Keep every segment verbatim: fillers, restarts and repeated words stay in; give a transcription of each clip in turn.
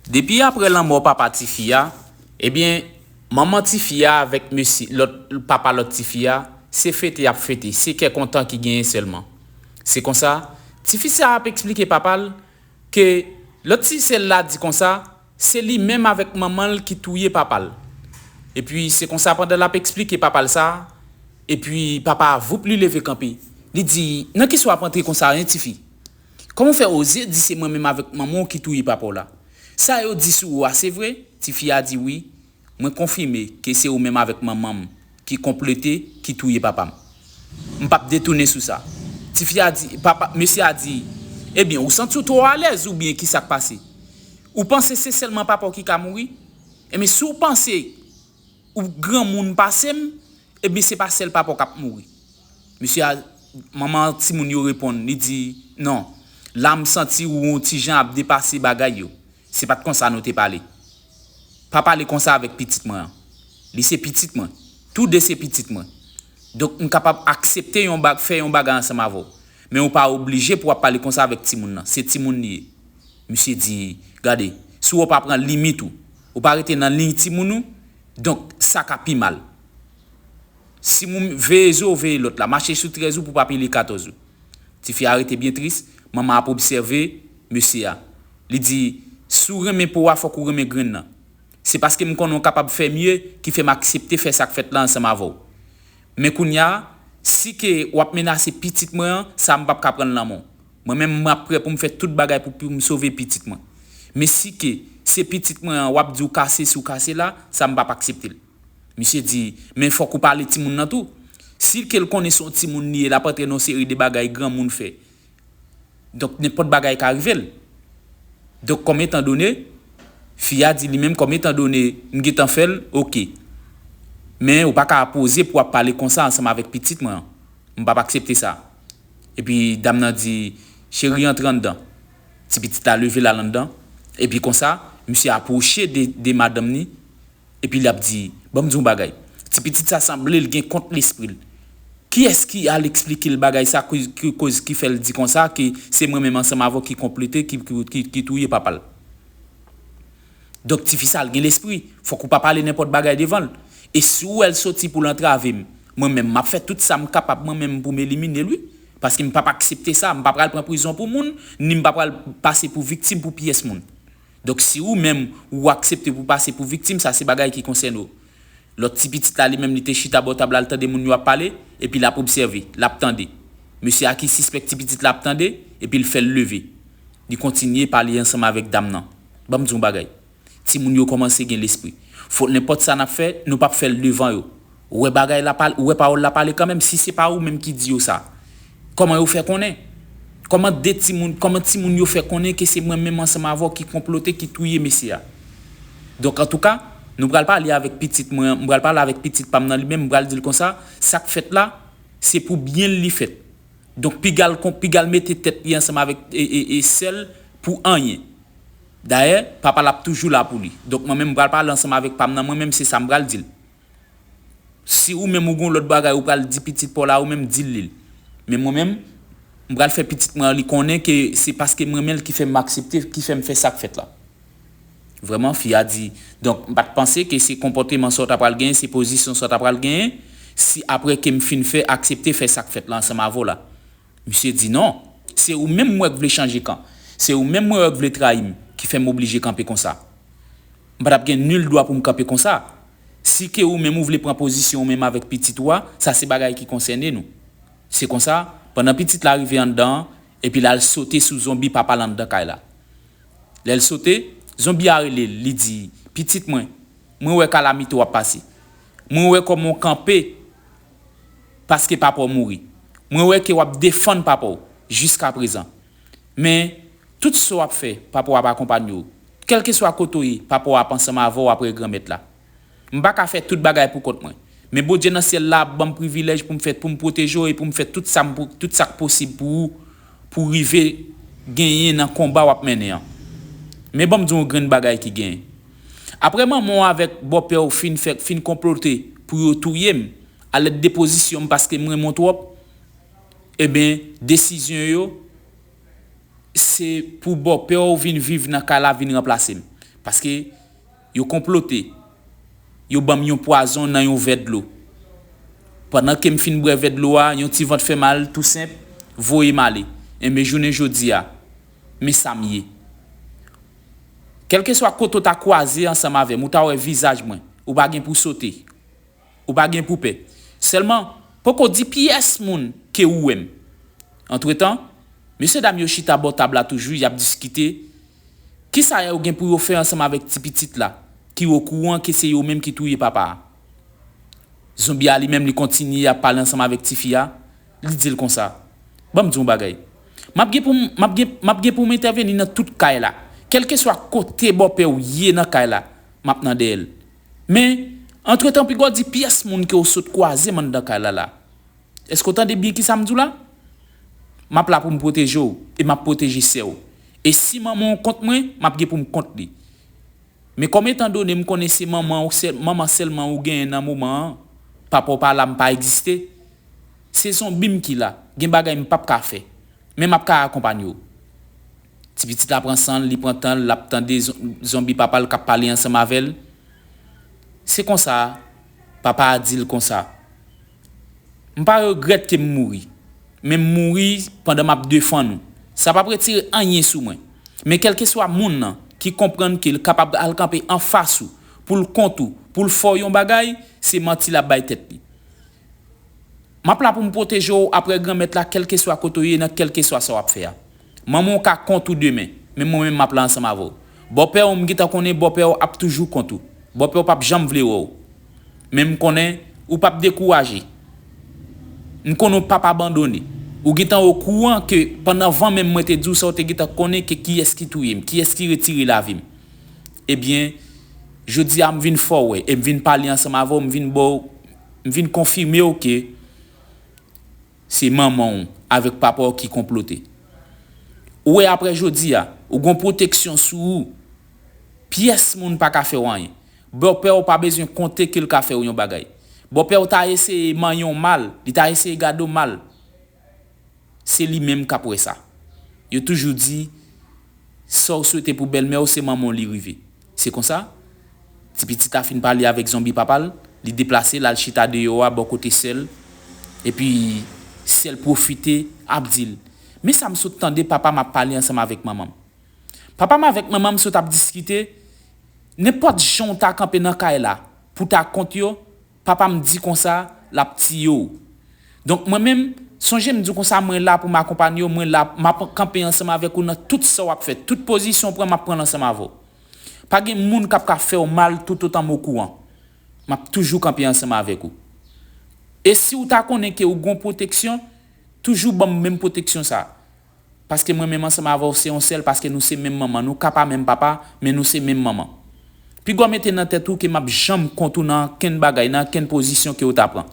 Depi apre lanmò papa tifi a, ebyen, manman tifi a avèk mesye lòt, papa lòt tifi a, se fete y ap fete, se kè kontan ki genyen sèlman. Se konsa, tifi sa ap eksplike papa l ke lòt ti sè l la di konsa, se li menm avèk manman l ki touye papa l. Epi se konsa pandan l ap eksplike papa l sa, epi papa a voup li leve kanpe. Li di, nan kisa w ap antre konsa, en tifi? Kòman w fè oze di se mwen menm avèk manman w ki touye papa w la? Sa yo di sou ou a, se vre? Tifi a di wi. Mwen konfime ke se ou menm avèk manman m ki konplote, ki touye papa m. M p ap detounen sou sa. Tifi a di, papa, mesye a di, ebyen, ou santi w twò alèz oubyen ki sa k pase? Ou panse se sèlman papa w ki ka mouri? Ebyen, si w panse ou granmoun pase m, ebyen, se pa sèl papa w k ap mouri. Mesye a, manman timoun yo reponn, li di, non, la m santi ou yon ti jan ap depase bagay yo. Se pa t konsa nou te pale. Pa pale konsa avèk pitit mwen an. Li se pitit mwen. Toude se pitit mwen. Donk, m kapab aksepte yon bag, fè yon bagay ansanm avè w. Men ou pa oblije pou w ap pale konsa avèk timoun nan. Se timoun li ye. Misye di, gade, si w pa pran limit ou, ou pa rete nan liy timoun ou, donk, sa ka pi mal. Si moun veye zo, veye lòt la. Mache sou trèz ou pou pa pile katòz ou. Tifi a rete byen tris, manman ap obsève mesye a. Li di, si w renmen po a, fòk ou renmen grenn nan. Se paske m konnen w kapab fè mye ki fè m aksepte fè sa k fèt la ansanm avè w. Men kounye a, si ke w ap menase pitit mwen an, sa m p ap ka pran l nan men w. Mwen menm, m ap prè pou m fè tout bagay pou, pou m sove pitit mwen. Men si ke se pitit mwen an w ap di w kase, si w kase la, sa m p ap aksepte l. Misye di, men fòk ou pale timoun nan tou. Si ke l konnen se yon timoun li ye, l ap antre nan yon seri de bagay granmoun fè. Donk, nenpòt bagay ka rive l. Donk, kòm etan done, fi a di li menm, kòm etan done, m gentan fè l, oke. Men ou pa ka poze pou w ap pale konsa ansanm avèk pitit mwen an. M p ap aksepte sa. Epi dam nan di, cheri, antre anndan. Ti pitit la leve l al anndan. Epi konsa, misye apwoche de, de madanm ni. Epi l ap di, ban m di w yon bagay. Ti pitit sa sanble l gen kont lespri l. Kiyès ki al eksplike l bagay sa, koz, ki, koz ki fè l di konsa, ke se mwen menm ansanm avè w ki konplote, ki, ki, ki, ki touye papa l? Donk, tifi sa, l gen lespri. Fòk ou pa pale nenpòt bagay devan l. E si w wè l soti pou l antrave m, mwen menm, m ap fè tout sa m kapab mwen menm pou m elimine l, wi. Paske m p ap aksepte sa. M pa pral pran prizon pou moun, ni m pa pral pase pou viktim pou pyès moun. Donk, si ou menm, ou aksepte pou pase pou viktim, sa se bagay ki konsène w. Lòt ti pitit la, li menm, li te chita bò tab la, l tande moun yo ap pale, epi l ap obsève, l ap tande. Mesye a ki sispèk ti pitit la ap tande, epi l fè l leve. Li kontinye pale ansanm avèk dam nan. Ban m di w yon bagay. Timoun yo kòmanse gen lespri. Fò nenpòt sa n ap fè, nou p ap fè l devan yo. Ou wè bagay la pale, ou wè pawòl la pale kanmenm, si se pa ou menm ki di yo sa. Kòman yo fè konnen? Kòman de timoun, kòman timoun yo fè konnen ke se mwen menm ansanm avè w ki konplote, ki touye mesye a? Donk, antouka, nou pral pale avèk pitit mwen, m pral pale avèk pitit pa m nan li menm, m pral di l konsa, sa k fèt la, se pou byen l li fèt. Donk, piga l kon, piga l mete tèt li ansanm avèk e, e, e sè l pou anyen. Dayè, papa l ap toujou la pou li. Donk, mwen menm, m pral pale ansanm avèk pa m nan, mwen menm, se sa m pral di l. Si ou menm ou gen yon lòt bagay ou pral di pitit pa w la, ou menm di l li. Men mwen menm, m pral fè pitit mwen an li konnen ke se paske m renmen l ki fè m aksepte, ki fè m fè sa k fèt la. Vrèman, fi a di, donk, m pa t panse ke se konpòteman sa w ta pral genyen, se pozisyon sa w ta pral genyen, si apre ke m fin fè, aksepte fè sa k fèt la ansanm avè w la. Misye di, non, se ou menm m wè k vle chanje kan. Se ou menm mwen wè k vle trayi m, ki fè m oblije kanpe konsa. M pa t ap gen nil dwa pou m kanpe konsa. Si ke ou menm ou vle pran pozisyon ou menm avèk pitit ou a, sa se bagay ki konsène nou. Se konsa, pandan pitit la rive anndan an, epi l al sote sou zonbi papa l anndan kay la. Lè l sote, zonbi a rele l, li di, pitit mwen, mwen wè kalamite w ap pase. Mwen wè kòman w kanpe paske papa w mouri. Mwen wè ke w ap defann papa w jiskaprezan. Men, tout sa w ap fè, papa w ap akonpanye w. Kèlkeswa kote w ye, papa w ap ansanm avè w apre Granmèt la. M pa ka fè tout bagay pou kont mwen. Men Bondye nan syèl la ap ban m privilèj pou m fè, pou m pwoteje w e pou m fè tout sa m pou, tout sa k posib pou ou, pou w rive genyen nan konba w ap mennen an. Men ban m di w yon grenn bagay ki genyen. Apre manman w avèk bòpè w fin fè, fin konplote pou yo touye m, alèd de pozisyon m paske m renmen w twòp, ebyen, desizyon yo, se pou bòpè w vin viv nan kay la, vin ranplase m. Paske yo konplote. Yo ban m yon pwazon nan yon vè dlo. Pandan ke m fin bwè vè dlo a, yon ti vant fè mal, tou senp, voye m ale. Enben, jounen jodi a, men sa m ye. Kèlkeswa kote w ta kwaze ansanm avè m, ou ta wè vizaj mwen, ou pa gen pou sote. Ou pa gen pou pè. Sèlman, poko di pyès moun ke ou wè m. Antretan, mesye dam yo chita bò tab la toujou, y ap diskite. Kisa yo gen pou yo fè ansanm avèk ti pitit la, ki okouran ke se yo menm ki touye papa a? Zonbi a li menm, li kontinye ap pale ansanm avèk tifi a, li di l konsa, "Ban m di w yon bagay. M ap gen pou m, m ap gen, m ap gen pou m entèveni nan tout kay la. Kèlkeswa kote bòpè w ye nan kay la, m ap nan dèyè l. Men, antretan, piga w di pyès moun ke w sot kwaze m anndan kay la la. Èske w tande byen kisa m di w la? M ap la pou m pwoteje w, e m ap pwoteje sè w. E si manman w kont mwen, m ap gen pou m kont li. Men kòm etandone m konnen se manman w sèl, manman sèlman ou genyen nan moman an, papa w pa la, m pa egziste, se zonbi m ki la, gen bagay m p ap ka fè. Men m ap ka akonpanye w." Ti pitit la pran san l, li pran tan l, l ap tande zon-, zonbi papa l k ap pale ansanm avè l. Se konsa, papa a di l konsa, "M pa regrèt ke m mouri, men m mouri pandan m ap defann ou. Sa p ap retire anyen sou mwen. Men kèlkeswa moun nan ki konprann ke l kapab al kanpe anfas ou, pou l kont ou, pou l fè w yon bagay, se manti l ap bay tèt li. M ap la pou m pwoteje w apre Granmèt la, kèlkeswa kote w ye, nan kèlkeswa sa w ap fè a. Manman w ka kont ou demen, men mwen menm m ap la ansanm avè w. Bòpè w, m gentan konnen bòpè w ap toujou kont ou. Bòpè w p ap janm vle wè w. Men m konnen ou p ap dekouraje. M konnen w p ap abandone. Ou gentan okouran ke pandan van menm mwen te di w sa, w te gentan konnen ke kiyès ki touye m, kiyès ki retire lavi m. Ebyen, jodi a m vin fè w wè, e m vin pale ansanm avè w, m vin ba w, m vin konfime w ke se manman w avèk papa w ki konplote. Ou wè, apre jodi a, ou gon pwoteksyon sou ou. Pyès moun pa ka fè w anyen. Bòpè w pa bezwen konte ke l ka fè w yon bagay. Bòpè w ta eseye manyen w mal, li ta eseye gade w mal. Se li menm k ap wè sa. Yo toujou di, sa w swete pou bèlmè w, se manman w li rive. Se konsa, ti pitit la fin pale avèk zonbi papa l, li deplase, l al chita deyò a, bò kote sè l. Epi, sè l pwofite, ap di l, "Men sa m sot tande papa m ap pale ansanm avèk manman m. Papa m avèk manman m sot ap diskite, nenpòt jan w ta kanpe nan kay la pou w ta kont yo, papa m di konsa, l ap tiye w. Donk, mwen menm, sonje m di w konsa, mwen la pou m akonpanye w, mwen la, m ap kanpe ansanm avèk ou nan tout sa w ap fè. Tout pozisyon w pran, m ap pran l ansanm avè w. Pa gen moun k ap ka fè w mal toutotan m okouran. M ap toujou kanpe ansanm avèk ou. E si w ta konnen ke w gon pwoteksyon, toujou ban m menm pwoteksyon sa a. Paske mwen menm ansanm avè w se yon sèl, paske nou se menm manman. Nou ka pa menm papa, men nou se menm manman. Piga w mete nan tèt ou ke m ap janm kont ou nan ankenn bagay, nan ankenn pozisyon ke w ta pran.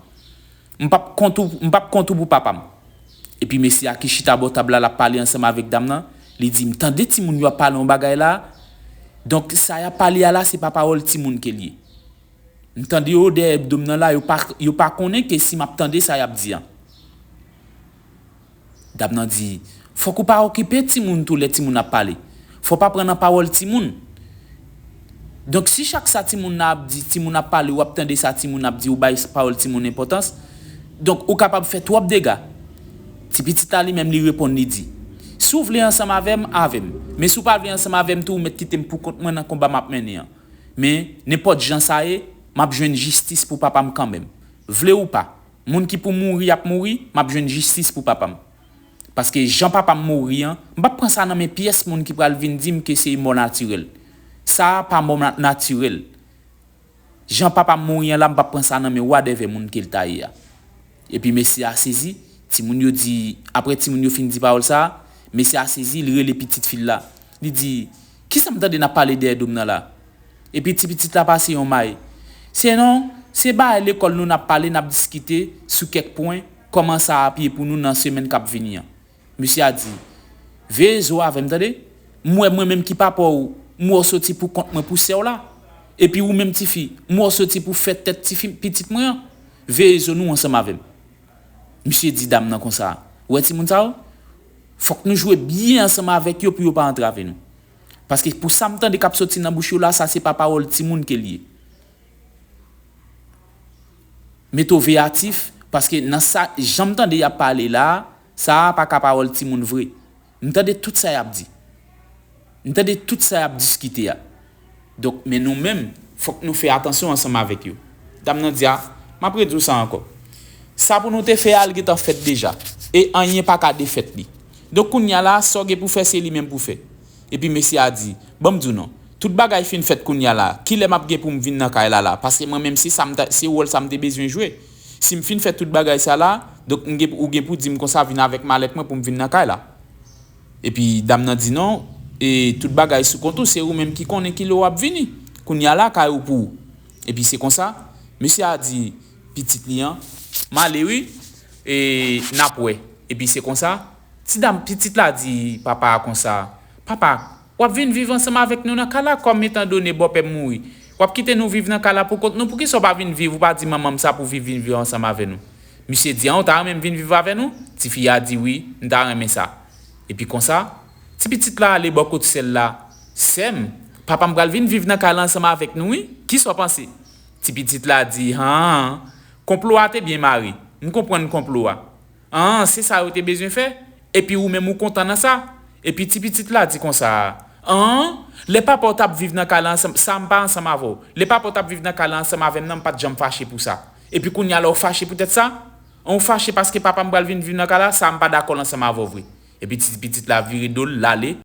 M p ap kont ou, m p ap kont ou pou papa m." Epi mesye a ki chita bò tab la, l ap pale ansanm avèk dam nan, li di, "M tande timoun yo ap pale yon bagay la, donk sa y ap pale a la, se pa pawòl timoun ke l ye. M tande yo dèyè do m nan la, yo pa, yo pa konnen ke si m ap tande sa y ap di an." Dam nan di, "Fòk ou pa okipe timoun tou lè timoun ap pale. Fò w pa pran nan pawòl timoun. Donk, si chak sa timoun nan ap di, timoun ap pale, w ap tande sa timoun ap di, ou bay pawòl timoun enpòtans, donk, ou kapab fè twòp dega." Ti pitit la li menm, li reponn, li di, "Si w vle ansanm avè m, avè m. Men si w pa vle ansanm avè m tou, ou mèt kite m pou kont mwen nan konba m ap mennen an. Men, nenpòt jan sa ye, m ap jwenn jistis pou papa m kanmenm. Vle ou pa, moun ki pou mouri ap mouri, m ap jwenn jistis pou papa m. Paske jan papa m mouri an, m p ap pran sa nan men pyès moun ki pral vin di m ke se mò natirèl. Sa a pa mò na-, natirèl. Jan papa m mouri an la, m p ap pran sa nan men wadèvè moun ke l ta ye a." Epi mesye a sezi, timoun yo di, apre timoun yo fin di pawòl sa a, mesye a sezi, li rele pitit fi l la. Li di, "Kisa m tande n ap pale dèyè do m nan la?" Epi ti pitit la pase yon may. "Se non, se bagay lekòl nou n ap pale, n ap diskite sou kèk pwen, kòman sa ap ye pou nou nan semèn k ap vini an." Mesye a di, "Veye zo avè m, tande. M wè mwen menm ki papa w, m wè w soti pou kont mwen pou sè w la. Epi ou menm tifi, m wè w soti pou fè tèt tifi pitit mwen an. Veye zo nou ansanm avè m." Misye di dam nan konsa, "Ou wè timoun sa yo? Fòk nou jwe byen ansanm avèk yo pou yo pa antrave nou." Paske pou sa m tande k ap soti nan bouch yo la, sa se pa pawòl timoun ke l ye. Mete w veyatif, paske nan sa, jan m tande y ap pale la, sa a pa ka pawòl timoun vre. M tande tout sa y ap di. M tande tout sa y ap diskite a. Donk, men nou menm, fòk nou fè atansyon ansanm avèk yo. Dam nan di a, m ap redi w sa ankò. Sa pou nou te fè a, l gentan fèt deja. E anyen pa ka defèt li. Donk, kounye a la, sa w gen pou fè, se li menm pou fè. Epi mesye a di, ban m di w non, tout bagay fin fèt kounye a la, kilè m ap gen pou m vin nan kay la la? Paske mwen menm, se sa m ta, se wòl sa m te bezwen jwe. Si m fin fè tout bagay sa la, donk m gen, ou gen pou di m konsa, vin avèk malèt mwen pou m vin nan kay la. Epi dam nan di non, e tout bagay sou kont ou, se ou menm ki konnen kilè w ap vini. Kounye a la, kay ou pou ou. Epi se konsa, mesye a di pitit li an, m ale wi, e n ap wè. Epi se konsa, ti dam, pitit la di papa a konsa, papa, w ap vin viv ansanm avèk nou nan kay la, kòm etan done bòpè m mouri. W ap kite nou viv nan kay la pou kont nou, poukisa w pa vin viv, ou pa di manman m sa pou viv, vin viv ansanm avè nou? Misye di, an, ou ta renmen m vin viv avè nou? Tifi a di, wi, m ta renmen sa. Epi konsa, ti pitit la ale bò kot sè l la, sè m, papa m pral vin viv nan kay la ansanm avèk nou, wi. Kisa w panse? Ti pitit la di, han, konplo a te byen mare. M konprann konplo a. An, se sa yo te bezwen fè? Epi ou menm ou kontan nan sa? Epi ti pitit la di konsa, an, lè papa w t ap viv nan kay la ansanm, sa m pa ansanm avè w. Lè papa w t ap viv nan kay la ansanm avè m nan, m pa t janm fache pou sa. Epi kounye a la w fache poutèt sa? An, w fache paske papa m pral vin viv nan kay la, sa m pa dakò l ansanm avè w vre. Epi ti pitit la vire do l, l ale,